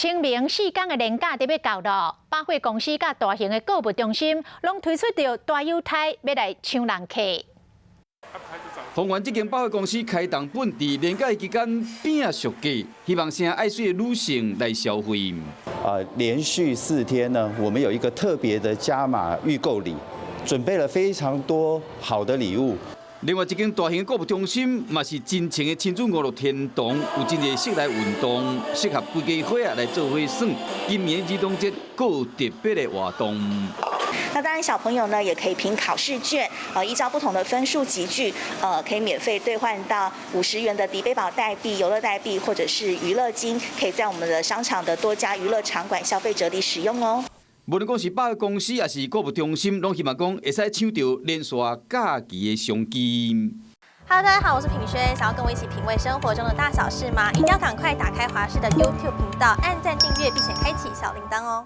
清明四工的連假就欲到囉，百貨公司佮大型的購物中心攏推出著大優待，欲來搶人客。豐原這間百貨公司開動本佇連假期間拼俗價，希望吸引愛媠的女性來消費。啊，連續4天呢，我們有一個特別的加碼預購禮，準備了非常多好的禮物。另外一間大型購物中心嘛是真情的親子娛樂天堂，有真濟室內運動，適合規家伙仔來做伙耍。今年兒童節閣有特別的活動。那當然，小朋友呢也可以憑考試券，依照不同的分數級距，可以免費兌換到50元的迪貝寶代幣、遊樂代幣或者是娛樂金，可以在我們的商場的多家娛樂場館消費折抵使用哦。無論講是百貨公司，抑是購物中心，攏希望講會使搶著連續假期的商機。 Hello，大家好，我是品軒，想要跟我一起品味生活中的大小事嗎？一定要趕快打開華視的 YouTube 頻道，按讚訂閱，並且開啟小鈴鐺哦。